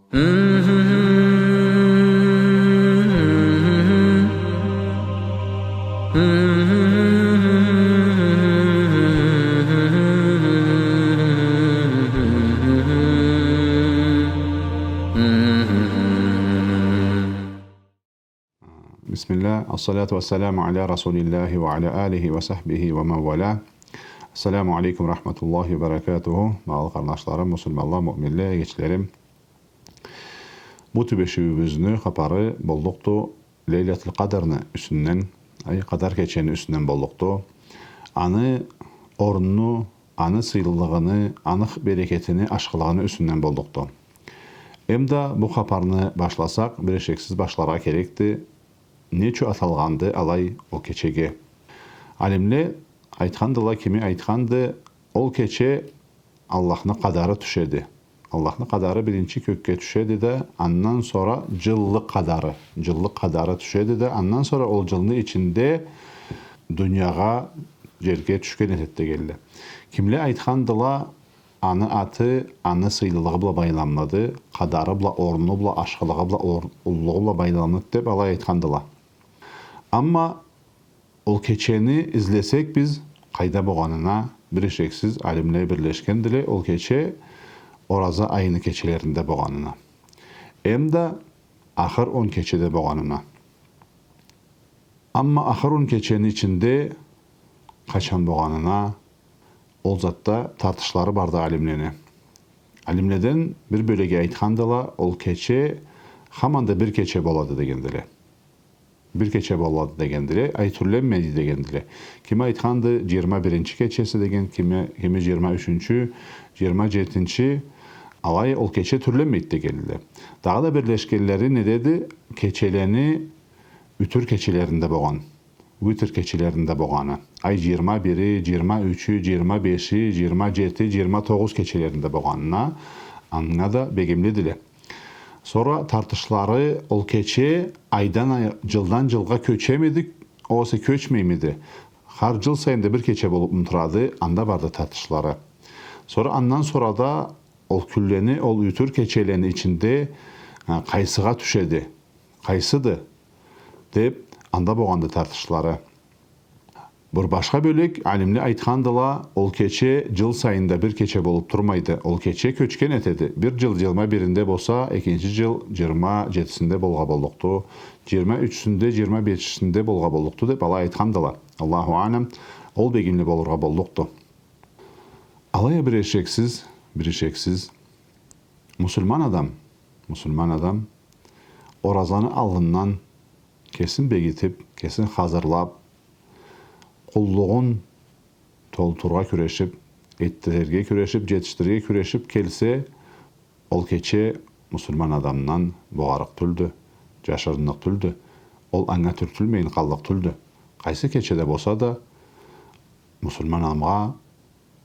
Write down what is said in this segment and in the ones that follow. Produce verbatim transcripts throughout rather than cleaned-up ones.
بسم الله، الصلاة والسلام على رسول الله وعلى آله وصحبه ومن والاه. السلام عليكم ورحمة الله وبركاته. Багъалы къарнашларым, муслиманла, муъминле, эгечлерим. Бу тюбешиуюбюзню хапары боллукъду Лейлатул Къадрны юсюнден, ай, Къадар кечени юсюнден боллукъду. Аны орнуну, аны сыйлылыгъыны, аны берекетини, ашхылыгъыны юсюнден боллукъду. Эм да бу хапарны башласакъ, бир ишексиз башларгъа керекди. Не ючюн аталгъанды алай ол кечеге? Алимле айтхандыла, кими айтханды, ол кече Аллахны къадары тюшеди. Аллахны къадары биринчи кёкге тюшеди да, андан сора джыллыкъ къадары, джыллыкъ къадары тюшеди да, андан сора ол джылны ичинде дуниягъа, джерге тюшген этеди дегенле. Кимле айтхандыла, аны аты, аны сыйлылыгъы бла байланылады, къадары бла, орну бла, ашхылыгъы бла, ор-, уллулугъу бла байланылады деб алай айтхандыла. Амма ол кечени излесек биз, къайда богъанына, бир ишексиз алимле бирлешгендиле, ол кече Ораза айыны кечелеринде богъанына. Эм да ахыр он кечеде богъанына. Амма ахыр он кечени ичинде къачан богъанына, ол затда тартышлары барды алимлени. Алимледен бир бёлеги айтхандыла, ол кече хаманда бир кече болады дегендиле. Бир кече болады дегендиле, ай тюрленмейди дегендиле. Кими айтханды, джыйырма биринчи кечеси деген, кими, кими джыйырма ючюнчю, джыйырма джетинчи, алай ол кече тюрленмейди дегендиле. Дагъыда бирлешгенлери недеди, кечелени ютюр кечелеринде богъан. Витр кечелеринде богъаны. Ай джыйырма бири, джыйырма ючю, джыйырма беши, джыйырма джети, джыйырма тогъуз кечелеринде богъанына, анга да бегимлидиле. Сора тартышлары ол кече айдан ай-, джылдан джылгъа кёчемиди, огъесе кёчмеймиди? Хар джыл сайын да бир кече болубму турады, анда барды тартышлары. Сора андан сора да ол кюнлени, ол ютюр кечелени ичинде, а, къайсыгъа тюшеди? Къайсыды? Деб, анда богъанды тартышлары. Бир башха бёлек алимле айтхандыла, ол кече джыл сайын да бир кече болуб турмайды. Ол кече кёчген этеди. Бир джыл джыйырма биринде болса, экинчи джыл джыйырма джетисинде болгъа боллукъду. Джыйырма ючюсюнде, джыйырма бешисинде болгъа боллукъду деб алай айтхандыла. Аллаху алам, ол бегимли болургъа боллукъду. Алай а бир ишексиз, бир ишексиз, муслиман адам, муслиман адам Оразаны аллындан кесин бегитиб, кесин хазырлаб, къуллугъун толтурургъа кюрешиб, этдирирге кюрешиб, джетишдирирге кюрешиб келсе, ол кече муслиман адамдан богъарыкъ тюлдю, джашырынлыкъ тюлдю. Ол анга тюртюлмейин къаллыкъ тюлдю. Къайсы кечеде болса да, муслиман адамгъа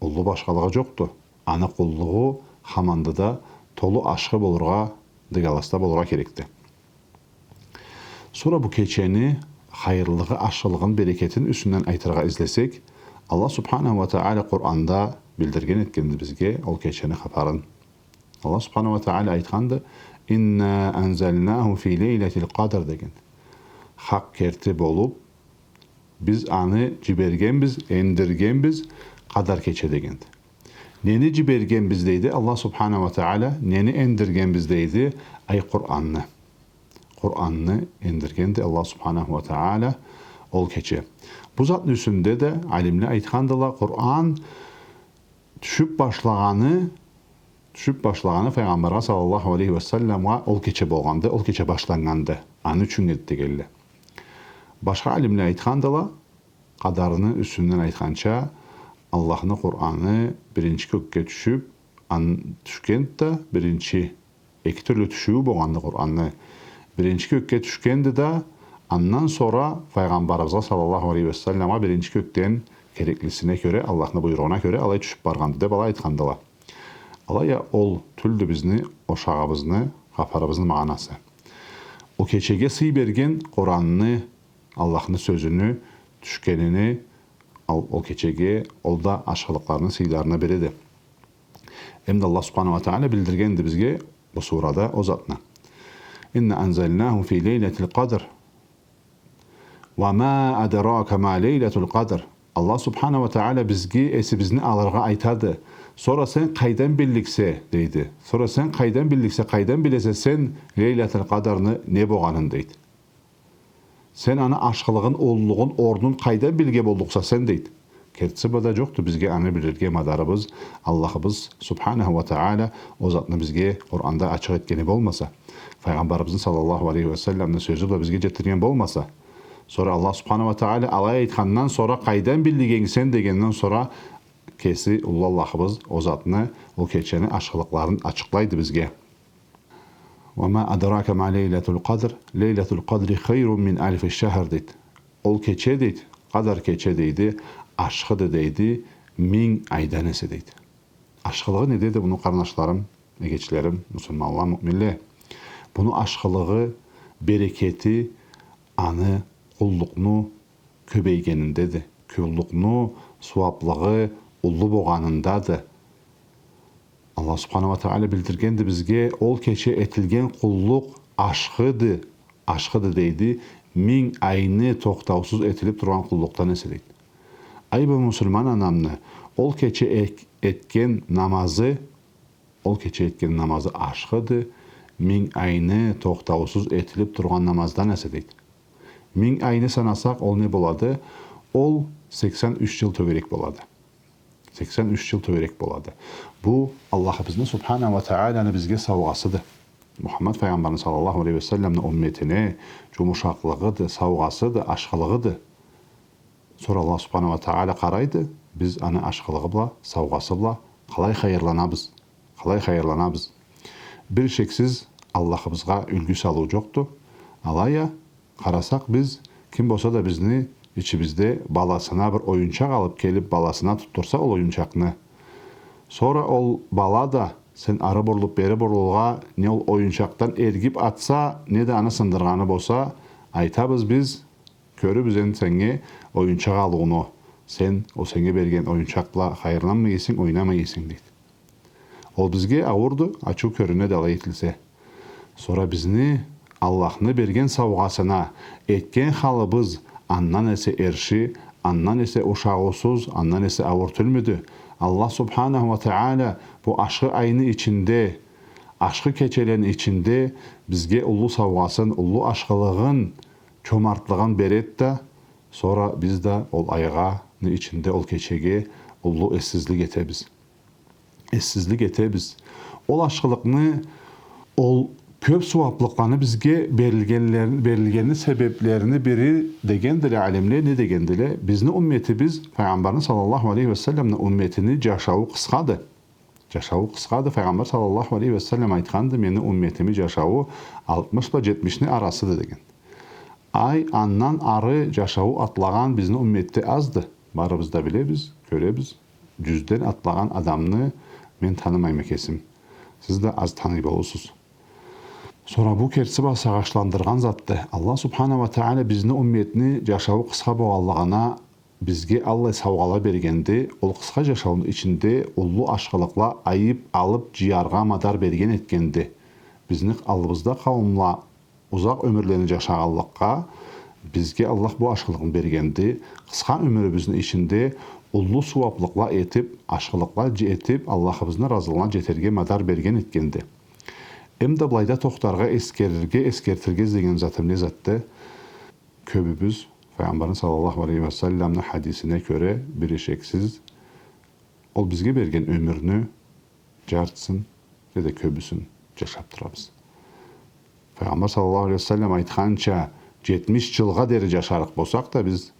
уллу башхалыгъы джокъду. Аны къуллугъу хаманда да толу ашхы болургъа, дыгаласта болургъа керекди. Сора бу кечени хайырлылыгъы, ашхылыгъын, берекетин юсюнден айтыргъа излесек, Аллах субханаху уа тагъала Къуранда билдирген этгенди бизге ол кечени хапарын. Аллах субханаху уа тагъала айтханды, «Инна анзалнаху фи лейлатил къадр» деген. Хакъ керти болуб, биз аны джибергенбиз, эндиргенбиз, Къадар кече дегенди. Нени джибергенбиз дейди Аллах субханаху уа тагъала, нени эндиргенбиз дейди, ай Къуранны. Къуранны эндиргенди Аллах субханаху уа тагъала ол кече. Бу затны юсюнде да алимле айтхандыла, Къуран тюшюб башлагъаны, тюшюб башлагъаны Файгъамбаргъа саллаллаху алейхи уа салламгъа ол кече болгъанды, ол кече башланнганды. Аны ючюн эди дегенле. Башха алимле айтхандыла, Къадарны юсюнден айтханча, Аллахны Къураны биринчи кёкге тюшюб, ан-, тюшгенди да биринчи, эки тюрлю тюшюую болгъанды Къуранны. Биринчи кёкге тюшгенди да, андан сора Файгъамбарыбызгъа саллаллаху алейхи уа салламгъа биринчи кёкден кереклисине кёре, Аллахны буйругъуна кёре алай тюшюб баргъанды деб алай айтхандыла. Алай а ол тюлдю бизни ошагъыбызны, хапарыбызны магъанасы. Ол кечеге сый берген Къуранны, Аллахны сёзюню тюшгенини, ал-, ол кечеге, ол да ашхылыкъларыны, сыйларыны бириди. Эм да Аллах субханаху уа тагъала билдиргенди бизге, Бу сурада ол затны. «Инна анзалнаху фи лейлатил кадр. Ва ма адрака ма лейлатул кадр». Аллах субханаху ва тааля бизге эсибизни алыргъа айтады. Сора сен къайдан билликсе, дейди. Сора сен къайдан билликсе, къайдан билесе сен Лейлатул Къадрны не болгъанын, дейди. Сен аны ашхылыгъын, уллулугъун, орнун къайдан билген боллукъса сен, дейди. Кертиси бла да джокъду бизге аны билирге мадарыбыз. Аллахыбыз субханаху ва тааля ол затны бизге Къуранда ачыкъ этгени болмаса, Файгъамбарыбызны саллаллаху алейхи ва салламны сёзю бла бизге джетдирген болмаса, сора Аллах субханаху ва тааля алай айтхандан сора, къайдан биллик эдинг сен дегенден сора, кеси уллу Аллахыбыз ол затны, ол кечени ашхылыкъларын ачыкълайды бизге. «Ва ма адрака ма лейлатул къадр, лейлатул къадри хайрун мин альфи шахр», дейди. Ол кече, дейди, Къадр кече, дейди, ашхыды, дейди, минг айдан эсе, дейди. Ашхылыгъы недеди муну, къарнашларым, эгечлерим, муслиманла, муъминле? Муну ашхылыгъы, берекети аны къуллукъну кёбейгениндеди. Къуллукъну сууаблыгъы уллу болгъанындады. Аллах субханаху ва тааля билдиргенди бизге, ол кече этилген къуллукъ ашхыды, ашхыды, дейди, минг айны тохтаусуз этилип тургъан къуллукъдан эсе, дейди. Ай, бу муслиман анамны ол кече эк-, этген намазы, ол кече этген намазы ашхыды, минг айны тохтаусуз этилип тургъан намаздан эсе, дейди. Минг айны санасакъ, ол не болады? Ол сексен юч джыл тёгерек болады. Сексен юч джыл тёгерек болады. Бу Аллахыбызны субханаху ва тааляны бизге саугъасыды. Мухаммад файгъамбарны саллаллаху алейхи ва салламны умметине джумушакълыгъыды, саугъасыды, ашхылыгъыды. Сора Аллах субханаху ва тааля къарайды, биз аны ашхылыгъы бла, саугъасы бла къалай хайырланабыз, къалай хайырланабыз. Бир шексиз, Аллахыбызгъа юлгю салыу джокъду. Алай а, къарасакъ биз, ким болса да бизни ичибизде баласына бир оюнчакъ алып келип, баласына тутдурса ол оюнчакъны, сора ол бала да сен ары бурулуп, бери бурулургъа, не ол оюнчакъдан эргип атса, не да аны сындыргъаны болса, айтабыз биз: «Кёрюбюз энди сеннге оюнчакъ алыуну, сен ол сеннге берген оюнчакъ бла хайырланмай эсенг, ойнамай эсенг», дейди. Ол бизге ауурду, ачыу кёрюнеди алай этилсе. Сора бизни Аллахны берген саугъасына этген халыбыз андан эсе эрши, андан эсе ушагъыусуз, андан эсе ауур тюлмюдю? Аллах субханаху ва тааля бу ашхы айны ичинде, ашхы кечелени ичинде бизге уллу саугъасын, уллу ашхылыгъын, чомартлыгъын береди да, сора биз да ол айгъаны ичинде, ол кечеге уллу эссизлик этебиз. Эссизлик этебиз. Ол ашхылыкъны, ол кёп сууаблыкъланы бизге берилгенлерин-, берилгени себеплерини бири дегендиле алимле, не дегендиле? Бизни умметибиз, Файгъамбарны саллаллаху алейхи ва салламны умметини джашауу къысхады. Джашауу къысхады. Файгъамбар саллаллаху алейхи ва саллам айтханды: «Мени умметими джашауу алтмыш бла джетмишни арасыды», деген. Ай, андан ары джашауу атлагъан бизни умметде азды. Барыбыз да билебиз, кёребиз. Джюзден атлагъан адамны мен танымайма кесим. Сиз да аз таный болурсуз. Сора бу кертиси бла сагъышландыргъан затды. Аллах субханаху ва тааля бизни умметни джашауу къысха болгъанлыгъына бизге аллай саугъала бергенди, ол къысха джашауну ичинде уллу ашхылыкъла айып алып джыяргъа мадар берген этгенди. Бизни аллыбызда къауумла узакъ ёмюрлени джашагъанлыкъгъа, бизге Аллах бу ашхылыкъны бергенди. Къысха ёмюрюбюзню ичинде уллу сууаблыкъла этип, ашхылыкъла дж-, этип, Аллахыбызны разылыгъына джетерге мадар берген этгенди. Эм да былайда тохтаргъа, эскерирге, эскертирге излеген затым не затды? Кёбюбюз Файгъамбарны саллаллаху алейхи ва салламны хадисине кёре, бир ишексиз, ол бизге берген ёмюрню джартысын неда кёбюсюн джашап турабыз. Файгъамбар саллаллаху алейхи ва саллам айтханча, джетмиш джылгъа дери джашарыкъ болсакъ да биз,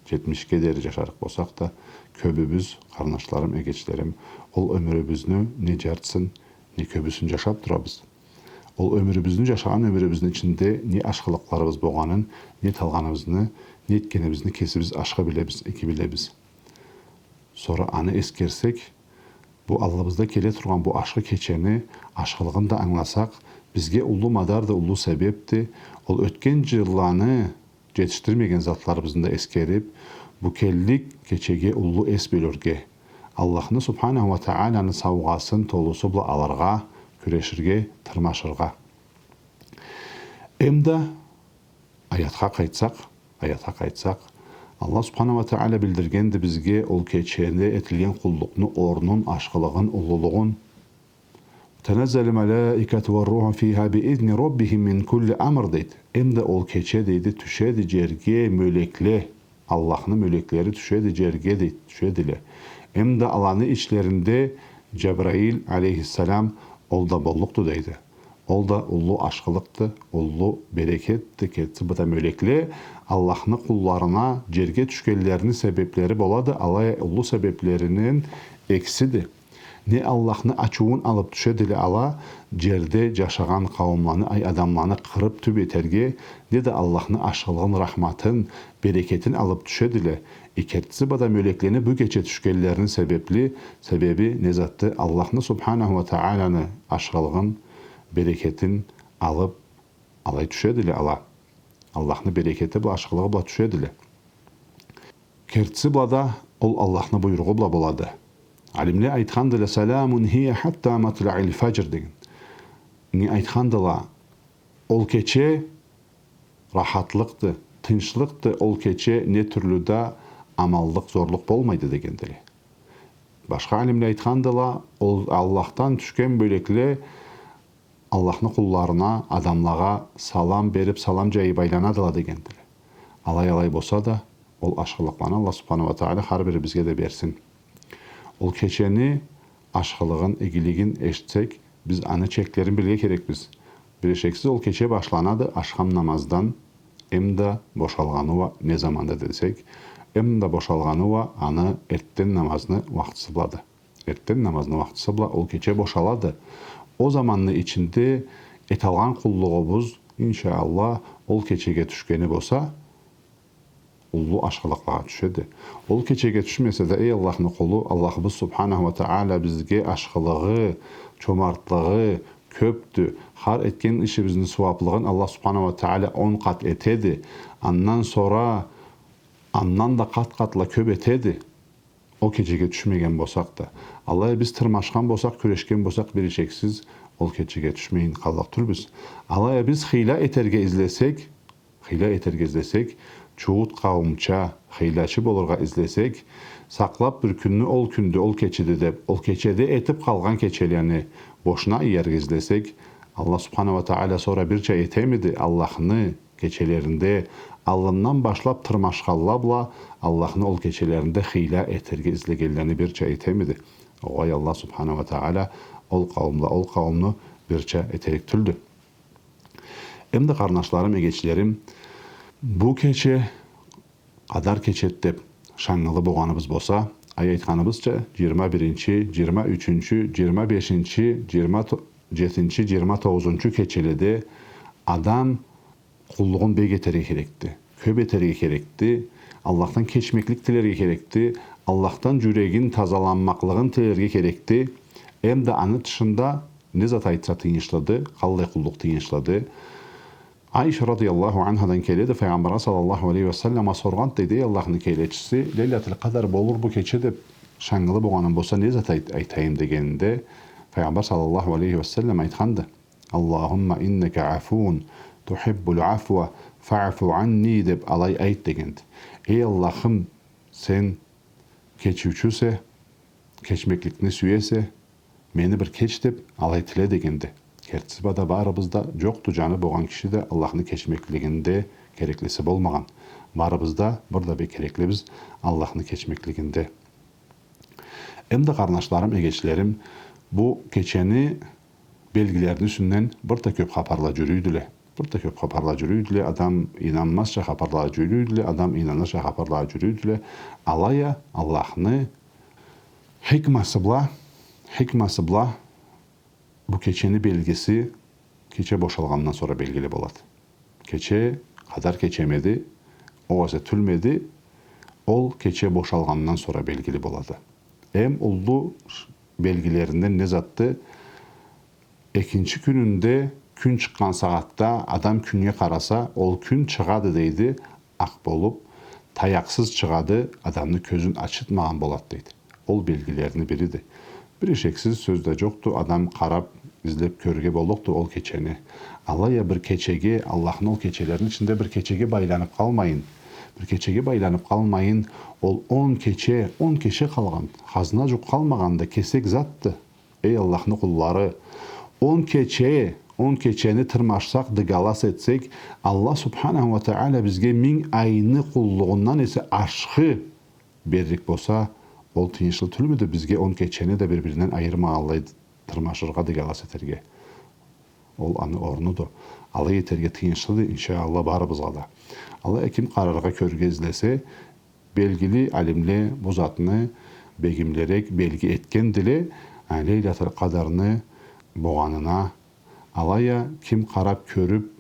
джетмишге дери джашарыкъ болсакъ да, кёбюбюз, къарнашларым, эгечлерим, ол ёмюрюбюзню не джартысын, не кёбюсюн джашап турабыз. Ол ёмюрюбюзню, джашагъан ёмюрюбюзню ичинде не ашхылыкъларыбыз болгъанын, не эталгъаныбызны, не этгенибизни кесибиз ашхы билебиз, иги билебиз. Сора аны эскерсек, бу аллыбызда келе тургъан бу ашхы кечени ашхылыгъын да ангыласакъ, бизге уллу мадарды, уллу себепди. Ол ётген джылланы джетишдирмеген затларыбызны да эскерип, бу келлик кечеге уллу эс бёлюрге, Аллахны субханаху ва тааляны саугъасын толусу бла алыргъа, кюреширге, тырмашыргъа. Эм да аятха къайтсакъ, аятха къайтсакъ, Аллах Субханаху уа Тагъала билдиргенди бизге ол кечеде этилген къуллукъну орнун, ашхылыгъын, уллулугъун. «تنزل الملائكة والروح فيها بإذن ربهم من كل أمر», дейди. Эм да ол кече, дейди, тюшеди джерге мёлекле, Аллахны мёлеклери тюшеди джерге, дейди, тюшедиле. Эм да аланы ичлеринде Джабраил алейхиссалам, ол да боллукъду, дейди. Ол да уллу ашхылыкъды, уллу берекетди. Кертиси бла да мёлекле Аллахны къулларына джерге тюшгенлерини себеблери болады, алай уллу себеблеринден экисиди. Не Аллахны ачыуун алыб тюшедиле ала, джерде джашагъан къауумланы, ай, адамланы къырыб тюб этерге, не да Аллахны ашхылыгъын, рахматын, берекетин алыб тюшедиле. Э, кертиси бла да мёлеклени бу кече тюшгенлерини себебли, себеби не затды? Аллахны Субханаху уа Тагъаланы ашхылыгъын, берекетин алыб, алай тюшедиле ала. Аллахны берекети бла, ашхылыгъы бла тюшедиле. Кертиси бла да ол Аллахны буйругъу бла болады. Алимле айтхандыла: «سلام هي حتى مطلع الفجر», деген. Не айтхандыла? Ол кече рахатлыкъды, тынчлыкъды, ол кече не тюрлю да аманлыкъ, зорлукъ болмайды, дегендиле. Башха алимле айтхандыла, ол Аллахдан тюшген мёлекле Аллахны къулларына, адамлагъа салам бериб, салам джайыб айланадыла, дегендиле. Алай-алай болса да, ол ашхылыкъланы Аллах Субханаху уа Тагъала хар бирибизге да берсин. Ол кечени ашхылыгъын, игилигин эшитсек, биз аны чеклерин билирге керекбиз. Бир ишексиз, ол кече башланады ашхам намаздан, эм да бошалгъаны уа не заманда десек, эм да бошалгъаны уа аны эртден намазны уахтысы блады. Эртден намазны уахтысы бла ол кече бошалады. Ол заманны ичинде эталгъан къуллугъубуз, иншаАллах, ол кечеге тюшгени болса, уллу ашхылыкълагъа тюшеди. Ол кечеге тюшмесе да, эй Аллахны къулу, Аллахыбыз Субханаху уа Тагъала бизге ашхылыгъы, чомартлыгъы кёбдю. Хар этген ишибизни сууаблыгъын Аллах Субханаху уа Тагъала он къат этеди. Андан сора андан да къат-къатла кёб этеди. Ол кечеге тюшмеген болсакъ да. Алай а биз тырмашхан болсакъ, кюрешген болсакъ, бир ишексиз, ол кечеге тюшмейин къаллыкъ тюлбюз. Алай а биз хыйла этерге излесек, хыйла этерге излесек, чуут къауумча хыйлачы болургъа излесек, сакълаб бир кюнню ол кюнде, ол кечеде деб, ол кечеде этиб къалгъан кечелени бошуна иерге излесек, Аллах Субханаху уа Тагъала сора бирча этемиди Аллахны кечелеринде, аллындан башлаб тырмашханла бла Аллахны ол кечелеринде хыйла этерге излегенлени бирча этемиди? Огъай, Аллах Субханаху уа Тагъала ол къауумла, ол къауумну бирча этерик тюлдю. Эм да, къарнашларым, эгечлерим, бу кече Къадар кече деб шангылы болгъаныбыз болса, ай, айтханыбызча, джыйырма биринчи, джыйырма ючюнчю, джыйырма бешинчи, джыйырма то-, джетинчи, джыйырма тогъузунчу кечеледе адам къуллугъун бек этерге керекди, кёб этерге керекди, Аллахдан кечмеклик тилерге керекди, Аллахдан джюрегин тазаланмакълыгъын тилерге керекди. Эм да аны тышында не зат айтса тыйыншлыды, къаллай къуллукъ тыйыншлыды? Айша радияллаху анхадан келеди, Файгъамбаргъа саллаллаху алейхи ва салламгъа соргъанды, дейди: «Эй Аллахны келечиси, Лейлатуль Къадр болур бу кече деб, шангылы болгъаным болса, не зат айт-, айтайым?» — дегенинде, Файгъамбар саллаллаху алейхи ва саллам айтханды: «اللهم إنك عفو تحب العفو فاعف عني», — деб алай айт дегенди. «Эй Аллахым, сен кечиучюсе, кечмекликни сюесе, мени бир кеч», — деб алай тиле дегенди. Кертиси бла да, барыбыз да, джокъду джаны болгъан киши да Аллахны кечмеклигинде кереклиси болмагъан. Барыбыз да бир да бир кереклибиз Аллахны кечмеклигинде. Эм да, къарнашларым, эгечлерим, бу кечени белгилерини юсюнден бир да кёб хапарла джюрюйдюле. Бир да кёб хапарла джюрюйдюле. Адам ийнанмазча хапарла джюрюйдюле, адам ийнанырча хапарла джюрюйдюле. Алай а Аллахны хикмасы бла, хикмасы бла бу кечени белгиси кече бошалгъандан сора белгили болады. Кече Къадар кечемиди, огъесе тюлмюдю, ол кече бошалгъандан сора белгили болады. Эм уллу ш-, белгилеринден не затды? Экинчи кюнюнде кюн чыкъгъан сагъатда адам кюннге къараса, ол кюн чыгъады, дейди, акъ болуб, таякъсыз чыгъады, адамны кёзюн ачытмагъан болады, дейди. Ол белгилерини бириди. Бир ишексиз, сёз да джокъду, адам къараб, Излеп кёрюрге боллукъду ол кечени. Алай а бир кечеге, Аллахны ол кечелерини ичинде бир кечеге байланып къалмайын. Бир кечеге байланып къалмайын, ол он кече, он кече къалгъан. Хазна жукъ къалмагъанды, кесек затды. Эй Аллахны къуллары, он кече, он кечени тырмашсакъ, дыгалас этсек, Аллах субханаху уа тагъала бизге минг айны къуллугъундан эсе ашхы берлик болса, ол тыйыншлы тюлмюдю бизге он кечени да бир-биринден айырмагъанлай тырмашыргъа, дыгалас этерге? Ол аны орнуду. Алай этерге тыйыншлыды, иншаАллах, барыбызгъа да. Алай а ким къараргъа, кёрюрге излесе, белгили алимле бу затны бегимлерек белги этгендиле, а, Лейлатуль Къадарны богъанына. Алай а ким къарап кёрюп,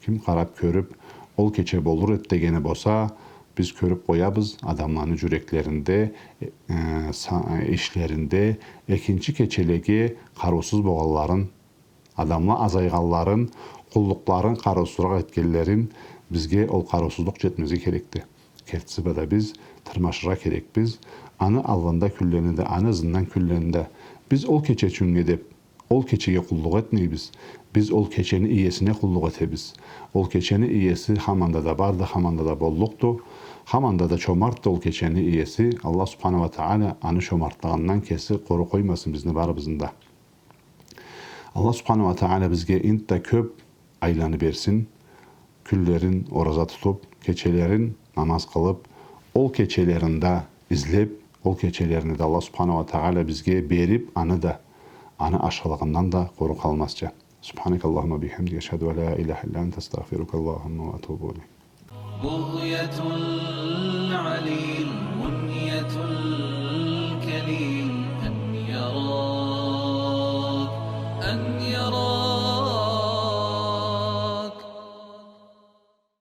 ким къарап кёрюп, ол кече болур эди дегени болса, биз кёрюп къоябыз адамланы жюреклеринде, э, са-, э, ишлеринде экинчи кечелеге къарыусуз болгъанларын, адамла азайгъанларын, къуллукъларын къарыусузуракъ этгенлерин. Бизге ол къарыусузлукъ жетмезге керекди. Кертиси бла да биз тырмашыргъа керекбиз. Аны аллында кюнлеринде, аны ызындан кюнлеринде биз ол кече ючюннге деп, ол кечеге къуллукъ этмейбиз. Биз ол кечени иесине къуллукъ этебиз. Ол кечени иеси хаманда да барды, хаманда да боллукъду. Хаманда да чомартды ол кечени иеси. Аллах субханаху уа тагъала аны чомартлыгъындан кеси къуру къоймасын бизни барыбызны да. Аллах субханаху уа тагъала бизге инт да кёп айланы берсин, кюнлерин ораза тутуп, кечелерин намаз къылып, ол кечелерин да излеп, ол кечелерин да Аллах субханаху уа тагъала бизге берип, аны да, аны ашхылыгъындан да къуру къалмазча. سبحانك اللهم وبحمدك، أشهد أن لا إله إلا أنت، أستغفرك اللهم وأتوب إليك. بغية العليل.